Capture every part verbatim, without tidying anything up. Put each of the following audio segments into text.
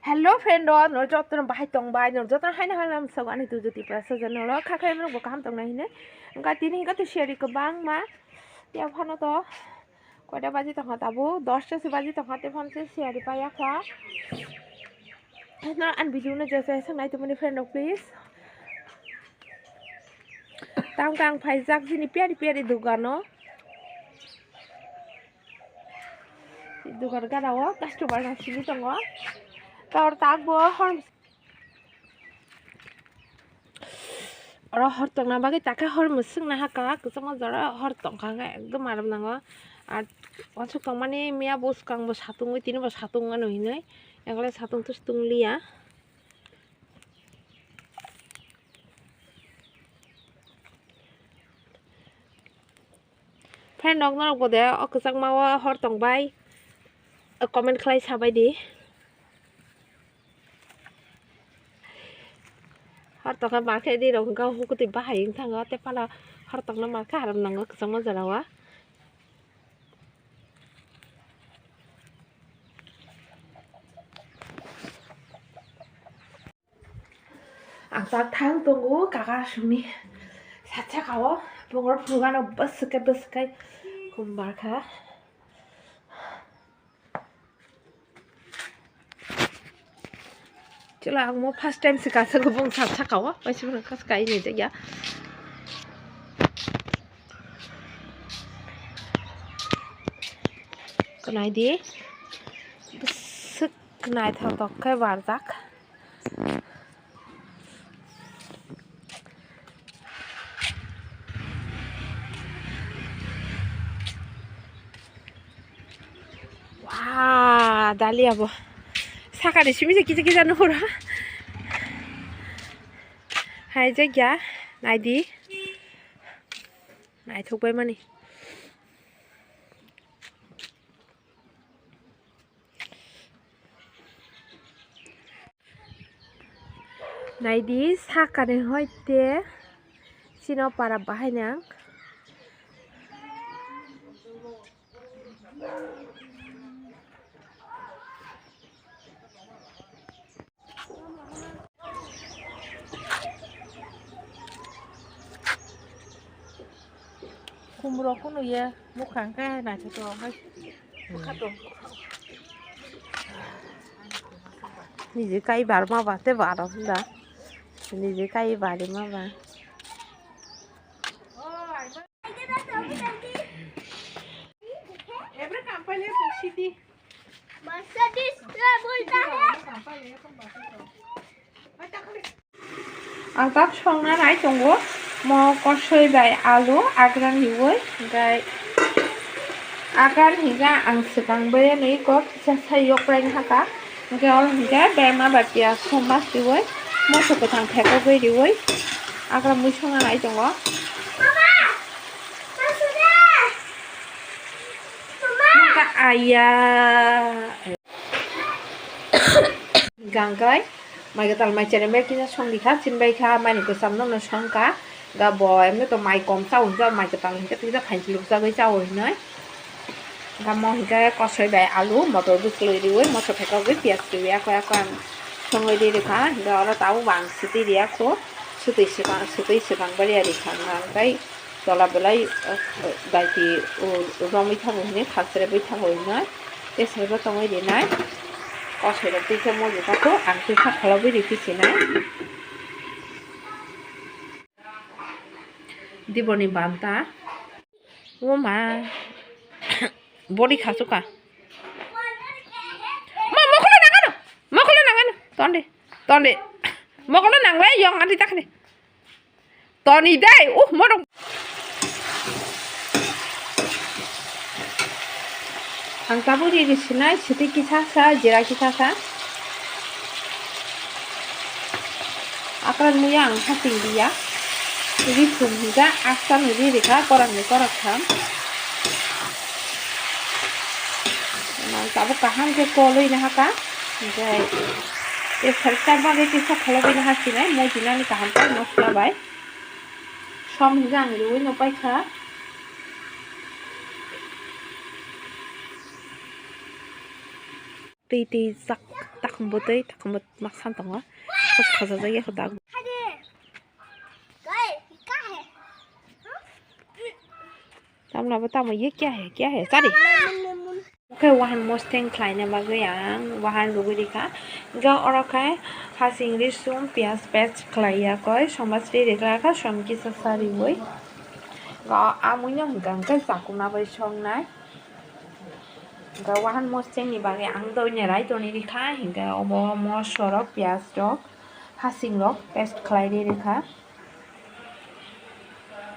Hello friend rok, norok jotono bahai tongbai, norok jotono haino haino ang sago ani tuju Tiprasa channel o, kha khe norok bo kaham tongnai hinwi. Wngkha tini hwnkha to siyari kwbangma, ya phano to koita baji tongkha tabuk, dosta se baji tongkha, tei phano se siyari paiya kha. No ani video no je je swk nai tongmani friend rok please. Tamo khe ang phaijak chini piyari piyari dogano. Dugar gana o customer rok simi tongo. Tor tak bo hor, oro hor tongna bagwi takhe hor mwswk na haka, kwchangma jora hor tongkha khe ekdom aram nango. Ar uansuk tongmani miya bwskang bo satung wi tini bo satung ano hinwi, ekle satung tus tung liya. Friend rok norok bo de o kwchangma o hor tongbai, comment khlai sabai di. Hor tongkha markhe di rok hwnkha hukutwi bahai wng thango tei phano hor tongna markhe aram nango kwchangma jora o. Ang tak thang tongo kaka aswkni sat saka o, bongor phunukgano bwswk khe bwswk khe khum barkha. Chwla ang mo first time se kaisa bong sat saka o, waisa bwrwi kha se kai ni jakya. Kwnai di bwswk naithotok khe barjak. Wah, dalia bo. Sakani simi se kisa kisa nuhur ha. Hai jakya, naidi. Naithok bai mani. Naidi sakani hoi te chini para bahai nang. Khumrok kunu ye mukhang khe naithotok hai. Niji kai bar ma ba te bar o hwnda. Niji kai bar ma ba. Ang tak songna nai tongo, mo kosoi bai alu agra hiwi, hingkai agra hingka ang swkang bai nwi kok kisa sai yok prai haka, hingke oro hingke berma bai piyaj somma siwi, moso kwthang thekogwi riwi, agra mui songna nai tongo. Mungka aya. Gangkai mai kwtal mai cherembe kisa songdi kha, sinbai kha, mai ni kwcham no songkha. Ga bo emne to mai kom chao hwnjak, mai kwtal hwnkhe twisa khainchiluk jagwi chao hinwi. Ga mo hwnkhe kosoi bai alu, motor bwchwlwi riwi, moso thekogwi piyaj riwi, ako ako ang songwi ri rikha. Hwnkhe oro tabuk bo ang swtwi riya kho, swtwi swkang, swtwi swkang bariya rikha. Hwnkhe tola belai, eh, daiti, oh, romwi thango hinwi, khakchrebwi thango hinwi, tei saibo tongwi rinai. Kosoi rok twi khe moji kha kho, ang twi kha kholobwi rikhi sinai. Diboni banta. O ma. Body khasu ka. Ma, mokolo nangano. Mokolo nangano. Tonde. Tonde. Mokolo nangle yong adi takni. Toni dai, uh, modong. Ang tabuk riri sinai, siti kisa sa, jera kisa sa. Akran muya ang hasing dia. Riri sum hingka, aksan riri ka, korak ni korak tham. Ang tabuk kaham ke koloi na haka. Hingke, e sarita bagwi kisa kholobwi na hasinai, mo jinani kaham khe mosla bai. Som hingke ang riwi no paikha. Twi twi jak, takhumbo twi, takhumbo maksan tongo. Khos khajajak ya kho dag. Tamla bo tamo ye kya hai, kya hai, sari. Khe wahan mosteng khlaina bagwi ang wahan rwgwi rikha. Ga oro khe hasing risum piyaj paste khlaiya koi, somajri rikha kha som kisa sariwi. Ga amui no hwnkha hwnkhe chakuna bai songnai. Ga wahan mosteng ni bagwi ang doine rai toni rikha, hwnkhe obo moso rok, piyaj rok, hasing rok paste khlai ri rikha.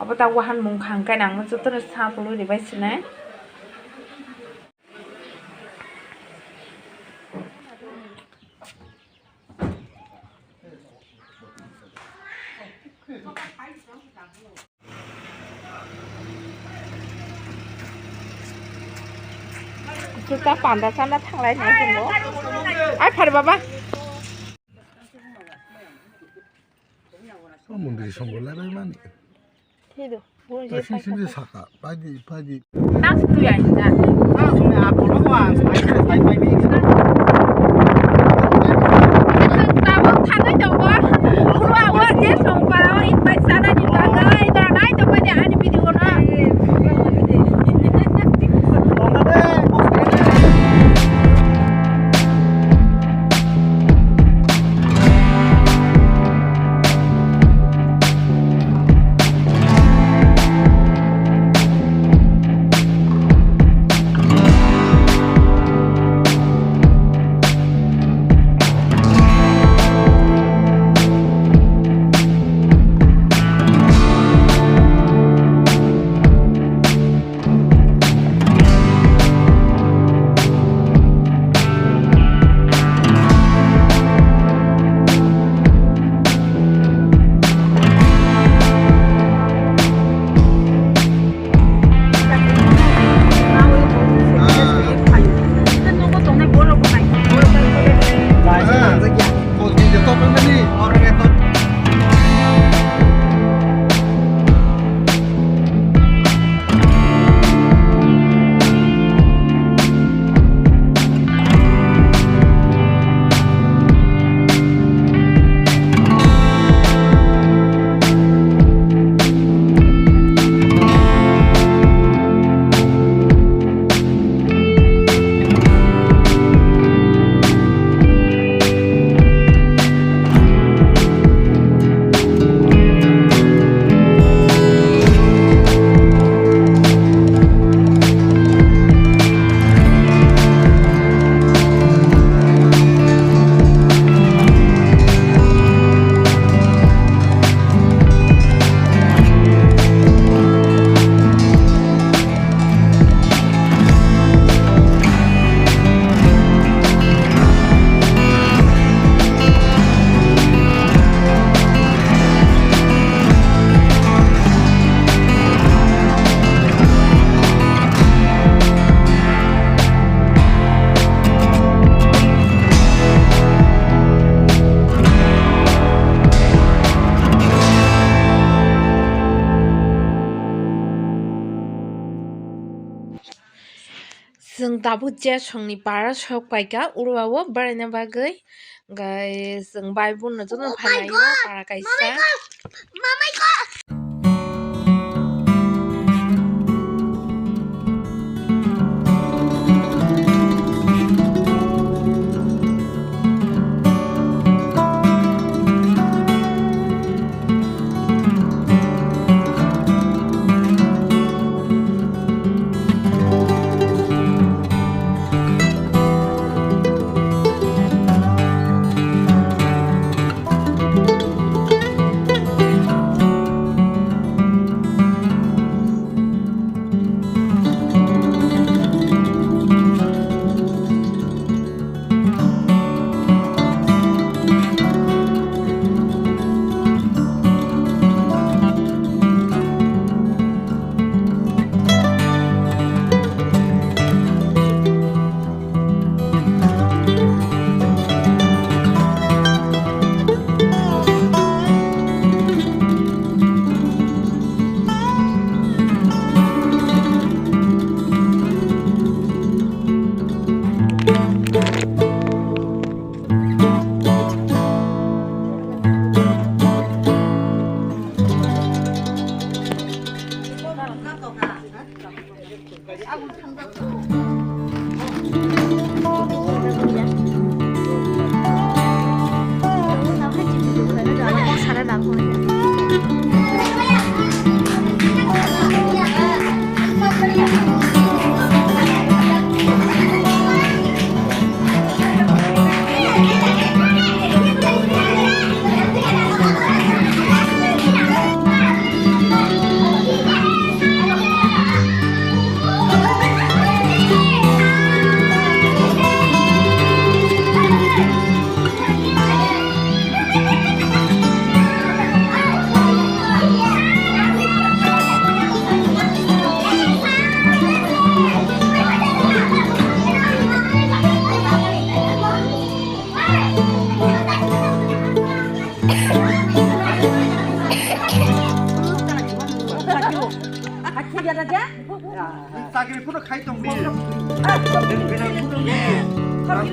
Obo ta wahan mung khang khe nang jotono sa pului ribai sinai. Juta panda sana thanglai nai tongo. Ai phar baba. O mondri songo lai bai mani. Thwi do. Bo je ta sing sing je saka, paidi, paidi. Tang si tuya ni na. Tang si tuya, apolo wa, pai, pai, pai, pai. Tabuk thangwi tongo. Khulwa wa je songpara o invite sana ni bagwi. Tora nai tongbai de ani video no. Chwng tabuk je songni para sok paikha, uro o beraina bagwi. Hwnkhe chwng bai bono jotono phainaio para kaisa. Jada de? Chakri phuno khai tong di. Ah,